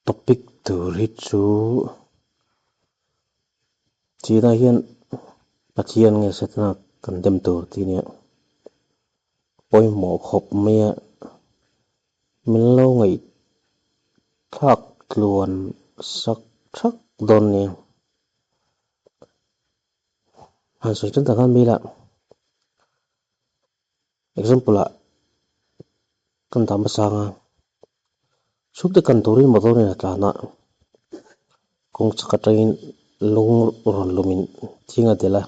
Topic tur hi chu China hian Pathian nge Setana kan dem tur tih nia pawimawh khawp mai a, min lo ngaihthlak tluan sak thak dawn nia. Han sawi tan tak khan mi lah. Example ah kan dah hmasa ang a, chhungte kan turin motor in a tlan a, kawng chak atangin lung rawn lumin thing a delh a,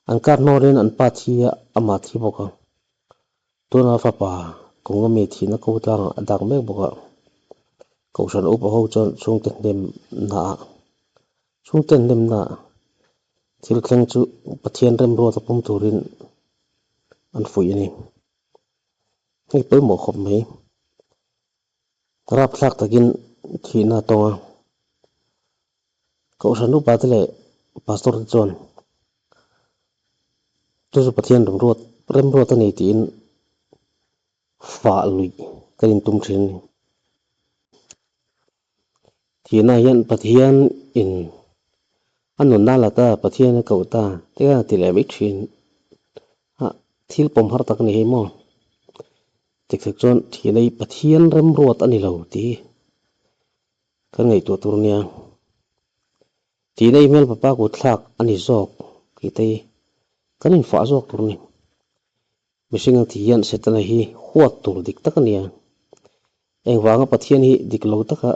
an kar hnawrin an pa thi a, amah thi bawk a, tuna fapa kawng ami thihna ko tlangah a dak mek bawk a, kohhran upa ho chuan chhungte hnem naah Chhungte hnemna thil thleng chu Pathian remruat a pawm turin an fuih a ni. Hei pawimawh khawp mai. Rapthlak takin thihna a tawng a. Kohhran upa te leh pastor te chuan chu chu Pathian remruat remruat a ni tiin fah luih kan intum thin a ni. Thihna hian Pathian in a nunna la ta, Pathian a koh ta te khan a ti leh mai thin a, thil pawm har tak a ni hei maw? Dik tak chuan thihna hi Pathian remruat a ni lo tih hi kan ngaihtuah tur a nia. Thihna hi hmelpa pa kut thlak a ni zawk tih te hi kan infah zawk tur a ni. Mihring ang tih hian Setana hi huat tur dik tak a nia. Engvanga Pathian hi dik lo taka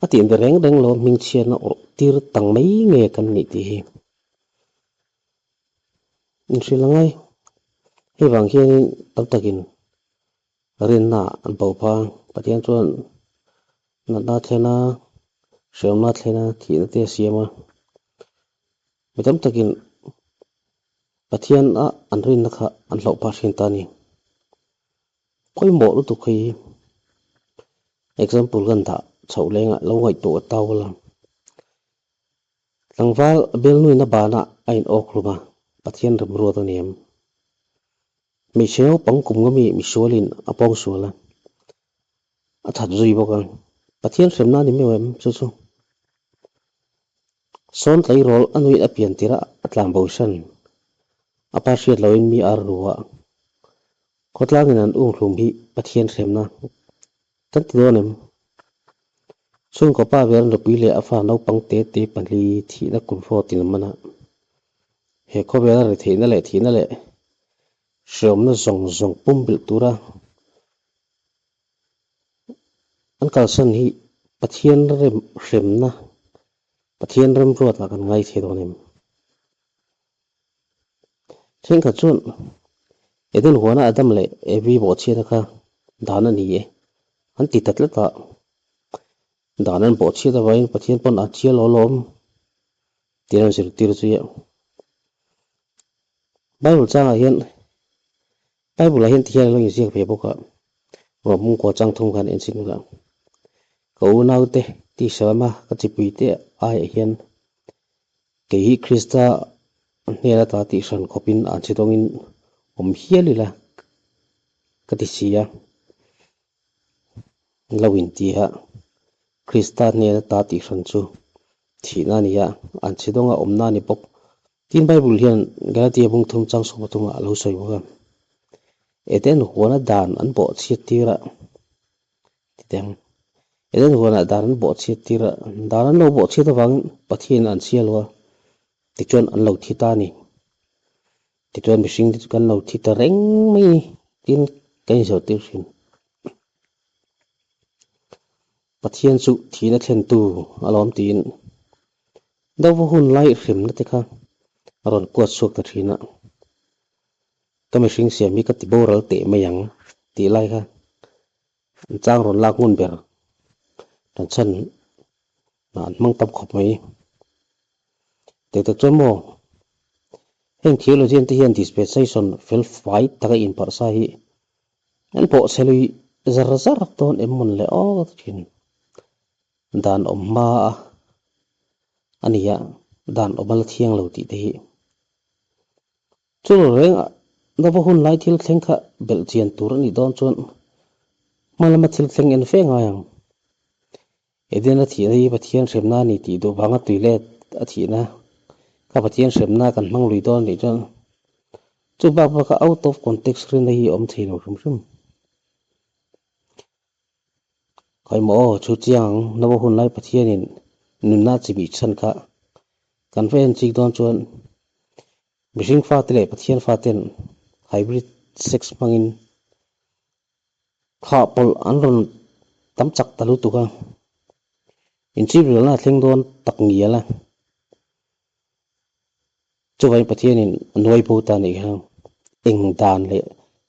a tih be reng reng lo hmingchhiatna awrh tir tang mai nge kan nih tih hi inhrilh a ngai. Hei vang hianin tam takin rinna an bo pha. Pathian chuan natna thlen a, hreawmna thlen a, thihna te a siam a. Mi tam takin Pathian a an rinna kha an hlauh phah hrin ta a ni. Pawimawh lutuk hi example kan dah chhoh lengah lo ngaihtuah a tau la. Tlangval Belnuina banah a in awk hlum a, Pathian remruat a ni em? Hmeichhe naupang kum nga mi misualin a pawng sual a, a that zui bawk a, Pathian hremna a ni meuh em chu chu? Sawn tleirawl a nuin a pian tirh a a tlan bo hran. A pa hriat loin mi ar ru a, khawtlangin an ung hlum hi Pathian hremna kan ti dawn em? Chhungkaw pa ber nupui leh a fa naupang te te pahnih thihna kum hrawt in man a, he khawvela ri theihna leh thihna leh hreawmna zawng zawng pumbilh tura an kalsan hi Pathian rem hremna, Pathian remruatah kan ngai thei dawn em? Thenkhat chuan Eden huana Adam leh Evi bawhchhiatna kha dan a ni e an ti ta tlat a, dan an bawhchhiat avangin Pathian pawn a chial aw lawm tiin an zirtir zui a. Bible changah hian Bible ah hian tihian a lo inziak ve bawk a, Ruahmung kua chang thung khan enchhin ula. Ka unaute tisa lama ka chipui te aiah hian kei hi Krista hnen ata tih hran khawpin an che dawngin awm hial ila ka ti si a. Lo inti a, Krista hnen ata tih hran chu thihna a ni a, an che dawnga awmna a ni bawk. Tin, Bible hian Galatia bung thum chang sawm pathumah a lo sawi bawk a, Eden huana dan an bawhchhiat tir a, ti teh ang. Eden huanah dan an bawhchhiat tir a, dan an lo bawhchhiat avangin Pathianin an chhia lo a, tichuan an lo thi ta a ni. Tichuan mihring te chu kan lo thi ta reng mai a ni tiin kan inzirtir thin. Pathian chu thihna thlentu a lawm tiin Dova hun lai hremna te kha a rawn kuat chhuak ta thin a, ka mihring siam hi ka ti boral teh mai ang tih lai kha an chang rawn lak ngun ber tan chhan an hmang tam khawp mai. Teh tak chuan maw heng theologian te hian dispensation fel fai taka inpharh sa hi an pawh chhe lui zar zar dawn em mawn le aw ka ti thin. Dan awm hma a a ni a, dan awm a la thiang lo tih te hi. Chu reng a Nova hun lai thil thleng kha belh chian tur a nih dawn chuan. Hma lama thil thleng en fe ngai ang. Edena thihna hi Pathian hremna a ni tih duh vanga tui let a thihna kha Pathian hremna kan hmang lui dawn anih chuan chu bak baka out of context rinna hi a awm thei lo hrim hrim. Khawimaw aw, chu chiang ang, Nova hun lai Pathianin nunna a chimih chhan kha kan va en chik dawn chuan mihring fate leh Pathian faten hybrid sex hmangin Thlah pawlh an rawn tam chak ta lutuk a, inchiprilna a thleng dawn tak ngial a. Chuvangin Pathianin a nuai bo ta nih kha eng dan leh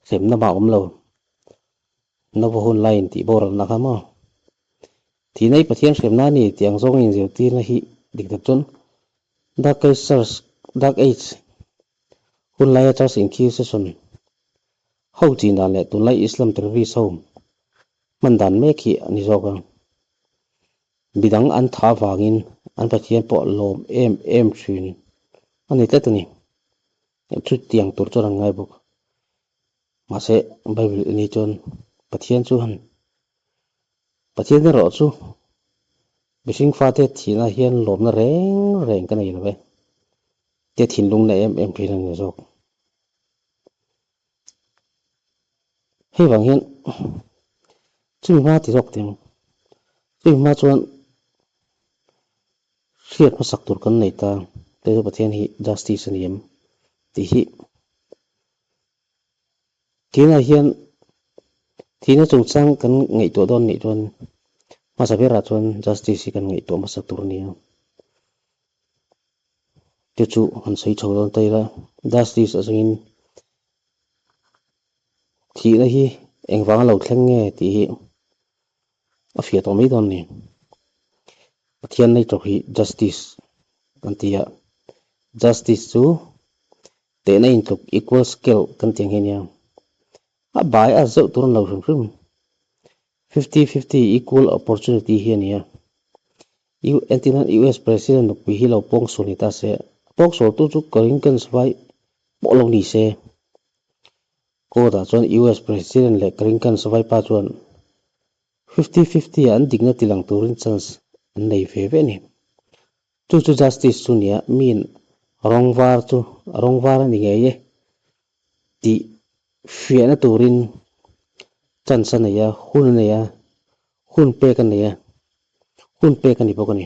hremna mah a awm lo. Nova hun laiin tih boralna kha maw? Thihna hi Pathian hremna a ni tih ang zawngin inzirtirna hi dik tak chuan Dark Age Church, Dark Age, hun laia Church Inquisition Ho chin dan leh tunlai Islam terrorist ho hman dan mek hi a ni zawk a. Midang an tha avangin an Pathian pawh lawm em em thin a ni tlat a ni. Chutiang tur chuan an ngai bawk. Mahse Bible i ni chuan Pathian chu han Pathian erawh chu mihring fate thihna hian lawmna reng reng ka nei lo e. Tia thinlungna em em thin a ni zawk. Hei vang hian chumi hma ti zawk teng chumi hma chuan hriat hmasak tur kan nei ta te chu Pathian hi justice a ni em tih hi tinah hian thihna chungchang kan ngaihtuah dawn nih chuan hmasa berah chuan justice hi kan ngaihtuah hmasak tur a ni a. Te chu han sawi chho dawn ta ila, justice atangin thihna hi engvanga lo thleng nge tih hi a fiah tawh mai dawn a ni. Pathian nature hi justice kan ti a, justice chu tehna intluk equal scale kan tih ang hi a nia. A bai a zeuh tur a ni lo hrim hrim. Fifty fifty equal opportunity hi a ni a. U entirnan US President nupui hi lo pawngsual ni ta se, a pawngsualtu chu Karingkans vai pawh lo ni se. Court ah chuan US President leh Karingkans vaipa chuan fifty fifty ah an dikna tilang turin chance an nei ve ve a ni. Chu chu justice chu nia, miin rawng var chu rawng var a ni ngei e tih fiahna turin chance a nei a, hun a nei a, hun pek a nei a, hun pek a ni bawk a ni.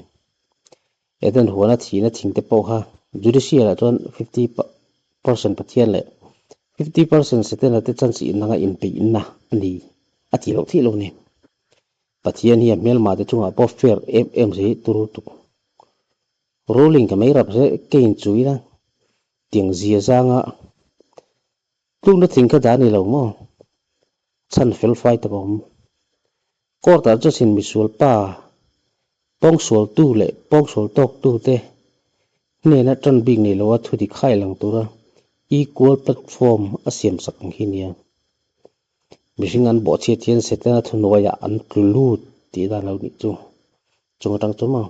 Eden huana thihna thing te pawh kha judicial ah chuan 50 percent Pathian leh 50 percent Setana te chance inanga inpeihna a ni a tih loh theih lo a ni. Pathian hi a hmelma te chungah pawh fair em em zai tur tuk. Ruling ka mai rap zai ke inchuih a. Tiang zia zanga tlukna thing kha dah a ni lo maw? Chhan fel fai tak a awm. Court ah judge in misual pa pawngsualtu leh pawngsual tawktu te hnena tan bik nei loa thu dik hai lang tura equal platform a siam sak ang hi nia. Mihring an bawhchhiat hian Setana thuhnuaiah an tlu lut tih dan lo nih chu chung atang chu maw?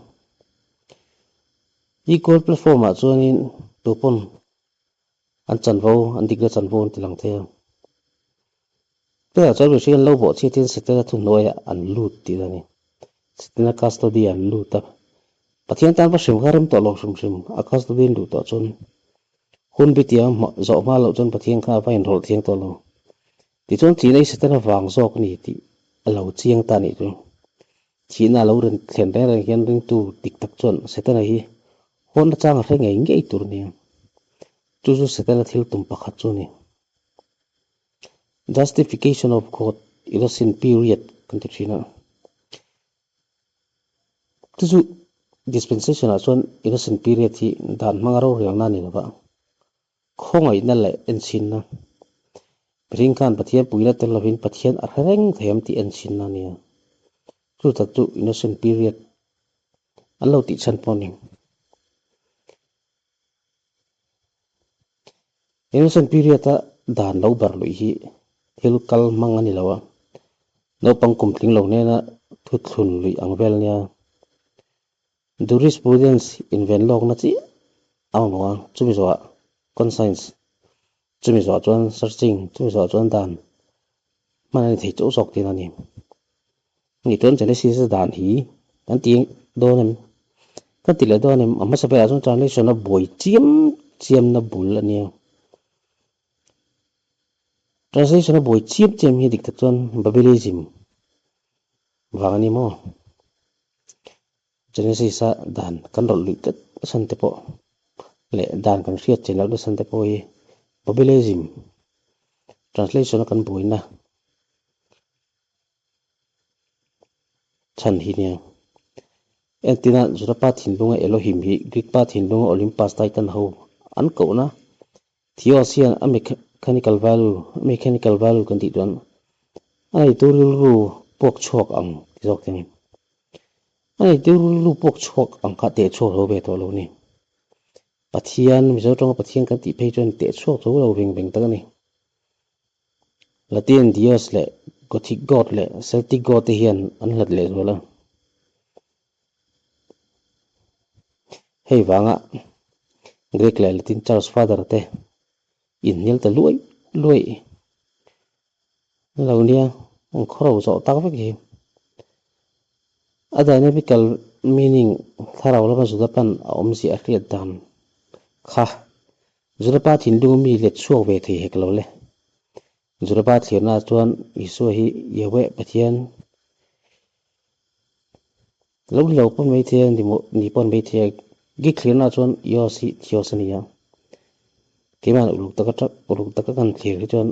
Equal platform ah chuanin tupawn an chanvo, an dikna chanvo an ti lang thei a. Tunah chuan mihring an lo bawhchhiat hian Setana thuhnuaiah an lut tih a ni. Setana custody ah an lut a. Pathian tan va hrim kha rem tawh lo hrim hrim, a custody an luh tawh chuan hun bitiang zawh hma loh chuan Pathian kha a va inrawlh thiang tawh lo. Tichuan thihna hi Setana vang zawk a ni tih a lo chiang ta a nih chu. Thihna a lo ren thlen reng reng hian ringtu dik tak chuan Setana hi hawn atang a hre ngei ngei tur a ni a. Chu chu Setana thil tum pakhat chu a ni. Justification of God innocent period kan ti thin a. Chu chu dispensation ah chuan innocent period hi dan hmanga rorelna a ni lova. Khawngaihna leh enchinna. Mihring khan Pathian puina tel lovin Pathian a hre reng thei ang tih enchinna a nia. Chu tak chu innocent period an lo tih chhan pawh a ni. Innocent period a dan lo bar luih hi thil kal hmang a ni lo a, naupang kum tling lo hnena thuthlun luih ang vel a nia. Jurisprudence inven lawkna chiah a awm a, chumi zawhah conscience, chumi zawhah chuan searching, chumi zawhah chuan dan hman a ni thei chauh zawk thin a ni. Ni chuan Genesis a dan hi kan ti dawn em? Kan ti leh dawn em? A hmasa berah chuan translation a buai chiam chiamna bul a nia. Translation a buai chiam chiam hi dik tak chuan Babylism vang a ni maw? Genesis a dan kan rawlh luih tlat nasa te pawh leh dan kan hriat chin loh nasa te pawh hi Babylism translation a kan buaina chhan hi nia. Entina Juda pa thinlunga Elohim hi Greek pa thinlunga Olympus Titan ho an kohna Theos hian a mechanical value, a mechanical value kan tih chuan a neitu rilru puak chhuak ang ti zawk te a ni. A neitu rilru puak chhuak ang kha teh chhuak lo ve tawh lo a ni. Pathian, Mizo tawnga Pathian kan tih phei chuan teh chhuak tho lo veng veng tak a ni. Latin Dios leh Gothic God leh Celtic God te hian an hlat leh zual a. Hei vanga Greek leh Latin Church Father te inhnial ta luai luai lo nia, an khawro zawh tak vek hi. A dynamical meaning thlarau lama Juda pan a awmzia a hriat dan kha Juda pa thinlung mi let chhuak ve thei hek lo le. Juda pa thlirna chuan Isua hi Yahweh Pathian lo ni lo pawn mai thei a, ni pawn mai thei a. Greek thlirna chuan Eos hi Theos a ni a. Keimah uluk taka uluk taka kan thlir hi chuan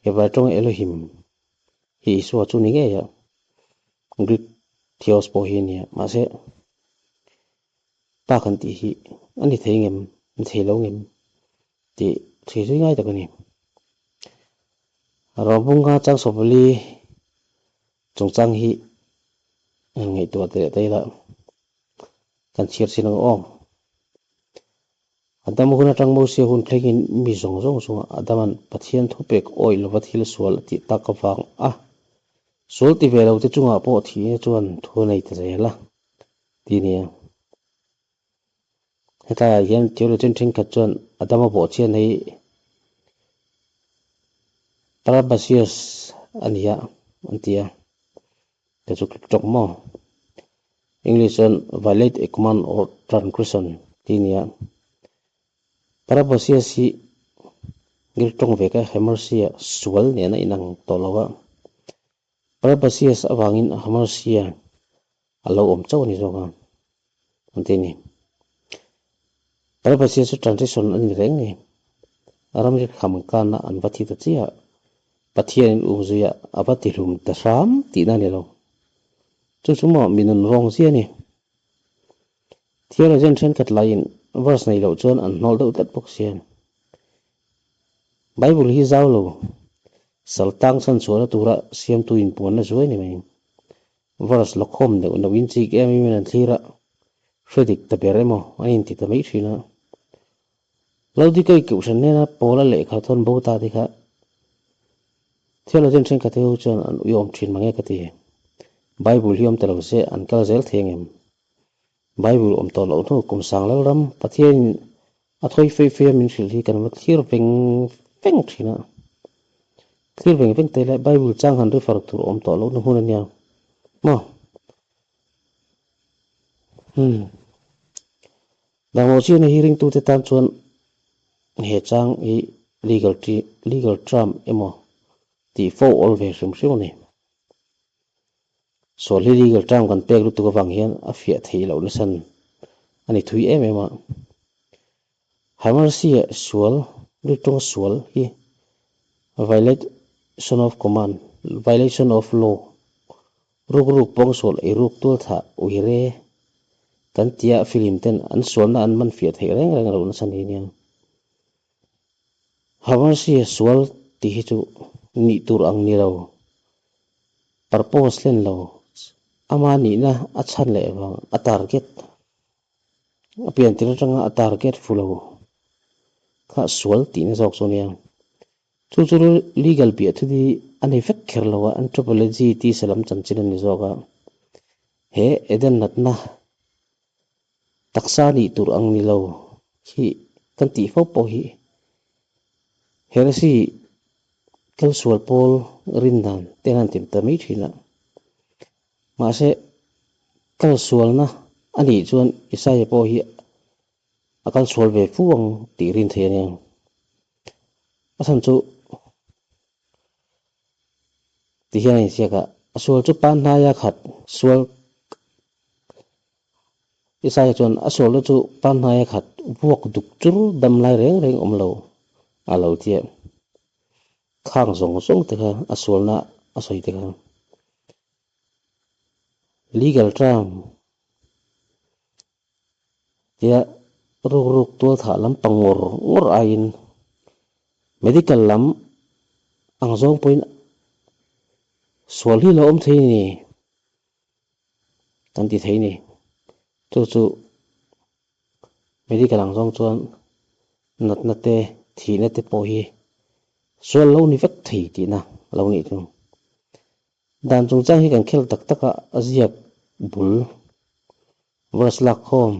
Hebrai tawnga Elohim hi Isua chu ni ngei a, Greek Theos pawh hi a ni a. Mahse, Pa kan tih hi a ni thei ngem, ni thei lo ngem tih thil zui ngai tak a ni. Rawbunga Changsawpali chungchang hi han ngaihtuah teh ta ila kan chhiar chin ang aw. Adam hun atang Mosia hun thlengin mi zawng zawng chungah Adaman Pathian thupek awih lova thil sual a tih tak avang a sual ti ve lo te chungah pawh thihna chuan thu a nei ta zel a ti nia. Hetlaiah hian theologian thenkhat chuan Adama bawhchhiatna hi Parabasius a ni a an ti a, ka chu click tawk maw? English chuan violate a command or transgression tih a ni a. Parabasius hi Greek tawng ve kha hamartia sual nen a inang tawh lo a. Parabasius avangin hamartia a lo awm chauh a ni zawk a, an ti a ni. Parabasius chu transition a ni reng ni. A ramri kham kana an va thi ta chiah a, Pathianin umzuia a va tihlum ta hram tihna a ni lo. Chu chu maw mi nun rawng zia a ni. Theologian thenkhat laiin verse nei loh chuan an hnawl deuh tlat bawk sia. Bible hi zau lo, sal tang chhan chhuahna tura siamtu inpuanna zuai ni mai. Verse lawkhawm neuh neuh in chik em em in an thlir a, hre dik ta ber emaw an inti ta mai thin a. Laodikei Kohhran hnena Paula lehkha thawn bo ta te kha theologian thenkhat ho chuan an uiawm thin mange ka ti. Bible hi awm ta lo se an kal zel thei angem? Bible awm tawh loh hnu kum sang Lalram Pathianin a thawi fei fei a min hrilh hi kan va thlir veng veng thin a. Thlir veng veng te leh Bible chang han refer tur awm tawh lohna hmun a nia maw? Hmm. Danglo chiahna hi ringtute tan chuan he chang hi legal legal term emaw tih fo awl ve hrim hrim a ni. Sual hi legal term kan pek lutuk avang hian a fiah theih loh nasan a ni thui em em a. Hamarsia sual, riltawnga sual hi violation of command, violation of law, Rukruk pawngsual eiruk tualthah uire kan tia film ten an sualna an man fiah theih reng reng loh nasa ni nia. Hamarsia sual tih hi chu nih tur ang ni lo, purpose hlen lo, ama nihna a chhan leh vang a target a pian tir atanga a target fu lo kha sual tihna zawk chu nia. Chu chu legal piah thu hi a ni vek kher lo a, anthropology tisa lam chanchin a ni zawk a. He Eden natna taksa nih tur ang ni lo hi kan tih fo pawh hi heresy kalsual pawl rin dan te an ti ta mai thin a. Mahse, kal sualna a nih chuan Isaia pawh hi a kal sual ve fu ang tih rin thei a nia. A chhan chu ti hian a inziak a, a sual chu pan hnaia khat sual Isaia chuan a sualna chu pan hnaia khat vuak duk chur dam lai reng reng awm lo a lo ti a. Khang zawng zawng te kha a sualna a sawi te kha legal term tia ruk ruk tual thah lampang ngawr ngawr aiin medical lam ang zawng pawhin sual hi lo awm thei a ni kan ti thei a ni. Chu chu medical ang zawng chuan natna te thihna te pawh hi sual lo ni vek thei tihna a lo nih chu. Dan chungchang hi kan khel tak tak a, a ziak bul verse lak khawm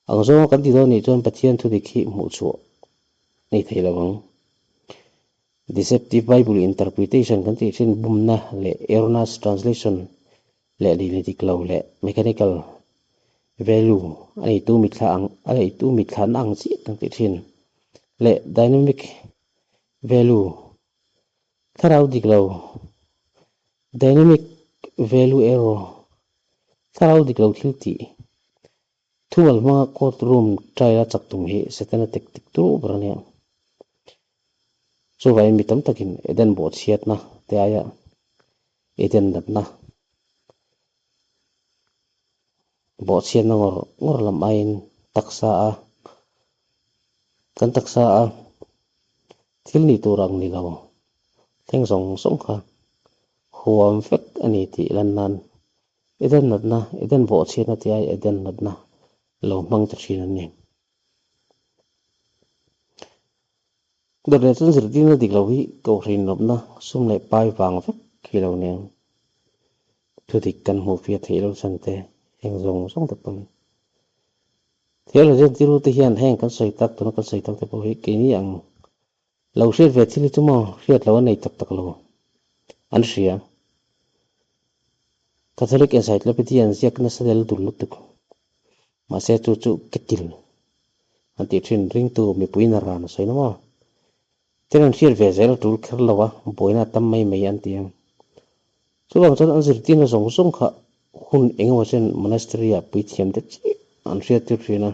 ang zawnga kan ti dawn nih chuan Pathian thudik hi hmuh chhuah nei thei lo ang. Deceptive Bible Interpretation kan tih thin bumna leh erroneous translation leh lih dik lo leh mechanical value a neitu mitthla ang a neitu mitthla na ang chiah kan tih thin leh dynamic value Thlarau dik lo, Dynamic value error, Thlarau dik lo thil tih, Thumal hmanga court room trial a chak tum hi Setana tactic turu ber a nia. Chuvangin mi tam takin Eden bawhchhiatna te aia Eden natna bawhchhiatna ngawr ngawr lam aiin taksa a kan taksa a thil nih tur ang ni lo thleng zawng zawng kha huam vek a ni tih lan nan Eden natna Eden bawhchhiatna tih ai Eden natna lo hmang ta thin an ni. Dawt leh chuan zirtirna dik lo hi kohhran lawmna sum leh pai vang vek khi lo nia. Thudik kan hmuh fiah theih lo chhan te heng zawng zawng te pawh hi. Theologian tirute hian heng kan sawi tak tuna kan sawi tak te pawh hi keini ang lo hriat ve thil hi chu maw hriat lo a nei tak tak lo an hria. Catholic Encyclopedia an ziak nasa del dul lutuk. Mahse chu chu ketil an tih thin ringtu mipui na ran a sawi na maw? Tin an hriat ve zel a tul kher lo a, buaina a tam mai mai an ti ang. Chuvang chuan an zirtirna zawng zawng kha hun eng emaw chen monastery ah puithiam te chiah an hriat tir thin a.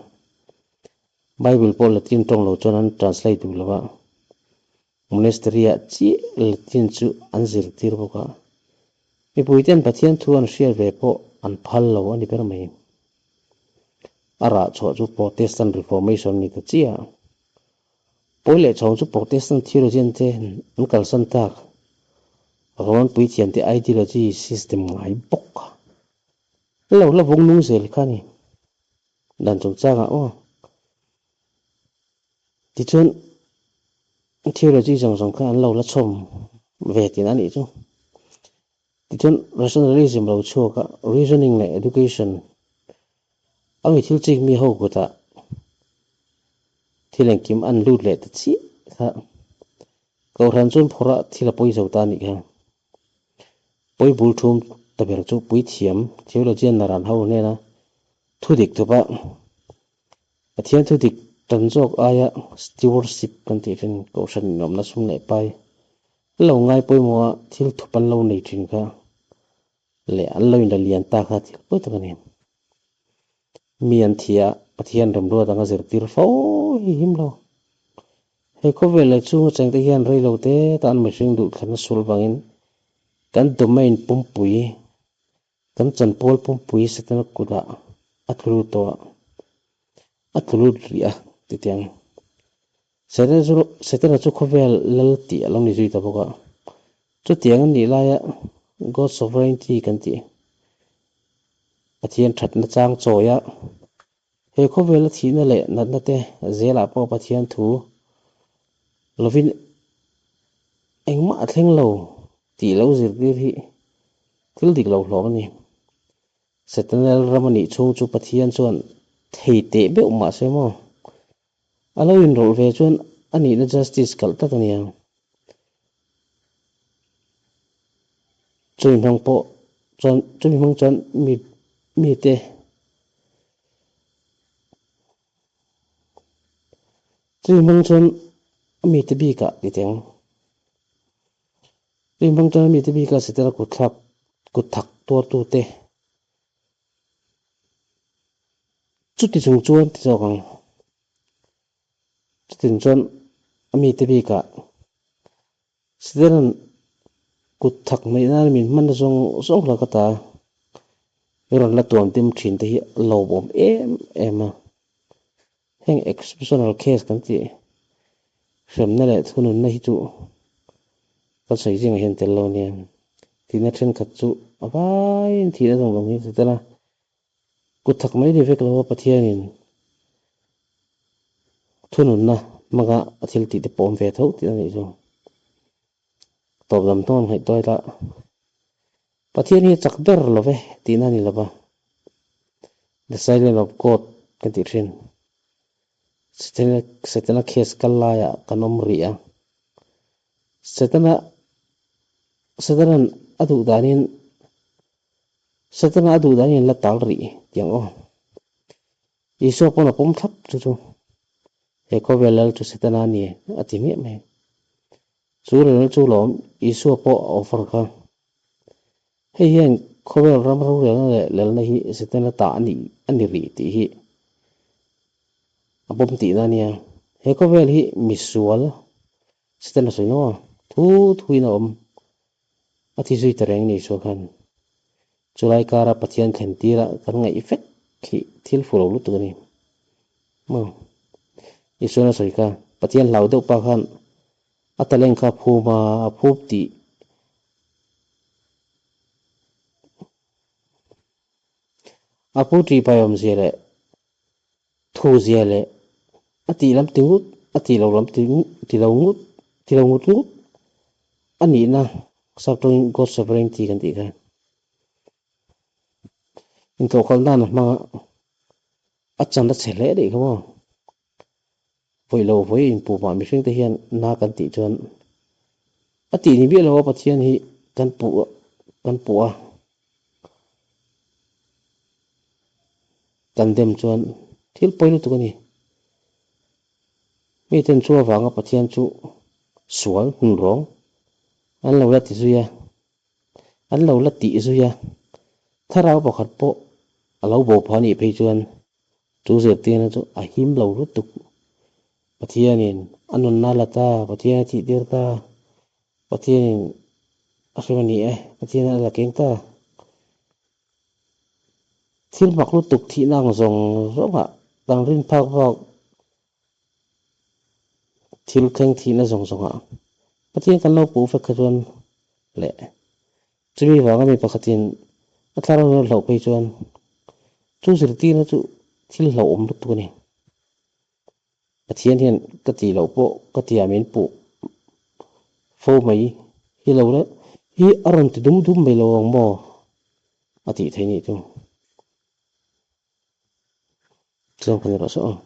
Bible pawh Latin tawng lo chuan an translate duh lo a. Monastery ah chiah Latin chu an zirtir bawk a, mipui ten Pathian thu an hriat ve pawh an phal lo a ni ber mai. A rah chhuah chu Protestant Reformation ni ta chiah a. Pawi leh chhawng chu Protestant theologian te an kalsan tak Roman puithiam te ideology system ngai bawk a lo la vawng nung zel kha a ni. Dan chungchangah aw. Tichuan, theology zawng zawng kha an lo la chhawm ve tihna a nih chu. Tichuan, rationalism lo chhuak a, reasoning leh education a mi thil chik mi ho kutah thil engkim an lut leh ta chiah kha. Kohhran chuan phawrh a thil a pawi zo ta a nih kha. Pawi bul thum ta ber chu puithiam theologian naran ho hnena thudik thupa Pathian thu dik tan zawk aia stewardship kan tih thin kohhran inawmna sum leh pai lo ngai pawimawha thil thup an lo nei thin kha leh an lo inla lian ta kha thil pawi tak a ni. Mi an thi a, Pathian remruat anga zirtir fo hi him lo. He khawvel leh chhunga chengte hian reilo te tan mihring duhthlanna sul vangin kan domain pumpui Kan chanpual pumpui Setana kutah a tlu lut tawh a, a tlu lut rih a ti tiang. Setana chu Setana chu khawvel lal tih a lo ni zui ta bawk a. Chutiang a nih laia God sovereignty kan tih Pathian thatna chang chawia he khawvela thihna leh natna te zelah pawh Pathian thu lovin engmah a thleng lo tih lo zirtir hi Thil dik lo hlawm a ni. Satanel ram a nih chhung chu Pathian chuan thei teh beuh mah se maw? A lo inrawlh ve chuan a nihna justice kalh tak a nia. Chumi hmang pawh Chuan chumi hmang chuan mi mite chumi hmang chuan a mite bikah ti teng. Chumi hmang chuan a mite bikah Setana kutthlak kutthak tuartute chuti chung chuan ti zawk ang. Chutin chuan a mite bikah Setana'n kut thak hnaih nan min hman zawng zawng hlak ata i rawn la tuam dim thin te hi a lawmawm em em a. Heng exceptional case kan tih hremna leh thununna hi chu kan sawi zingah hian tel lo nia. Tihna thenkhat chu a vaiin thihna zawng zawng hi Setana Kut thak mai ni vek lo a Pathianin thununna hmanga a thil tih te pawm ve tho tih a nih chu. Tawp lam hnawn ngaih tuai la Pathian hi a chak ber lo ve tihna a ni lo va. The Silent of God kan tih thin. Setana case kal laiah kan awm rih a. Setana Setana'n a duh danin Setana a duh dan in la tal rih tiang aw. Isua pawn a pawm thlap chu chu he khawvel lal chu Setana a ni a ti miah mai. Chu lal chu lawm Isua pawh a offer kha. Hei hian khawvel ram rorelna leh lalna hi Setana ta a ni a ni rih tih hi a pawm tihna a nia. He khawvel hi misual Setana sawi no a, thu thuin a awm. A thi zui ta reng ni Isua khan. Chulai kara Pathian thlen tira kan ngaih vek hi thil fu lo lutuk a ni. Maw? Isuan a sawi kha, Pathian hlau deuh pa khan a talent kha a phum a, a phup tih a pu ṭih pai awmzia leh thu zia leh a tih lam ti ngut a tih lo lam ti ti lo ngut ti lo ngut ngut a nihna saptawngin God sovereignty kan tih kha intawhkalh nan a hmang a a chan a chhe hle anih kha maw vawi lo vawi inpumah mihring te hian na kan tih chuan a tih ni miah lo a Pathian hi kan puh kan puh a. Kan dem chuan thil pawi lutuk a ni. Miten chu avanga Pathian chu sual hun rawng an lo la ti zui a, an lo la tih zui a, thlarau pakhat pawh a lo bo phah anih phei chuan chu zirtirna chu a him lo lutuk. Pathianin a nunna la ta, Pathian a thihtir ta, Pathianin a hrem a ni e, Pathianin a la keng ta. Thil mak lutuk thihna ang zawng zawngah kan rin phak vak thil thleng thihna zawng zawngah Pathian kan lo puh vek kha chuan leh chumi vanga mi pakhatin a thlarau lo hlauh phei chuan chu zirtirna chu thil hlauhawm lutuk a ni. Pathian hian ka tih loh pawh ka tia min puh fo mai hi lo la hi a rawn ti dum dum mai lo ang maw a tih theih nih chu. Chuan kan ni rawh saw ang.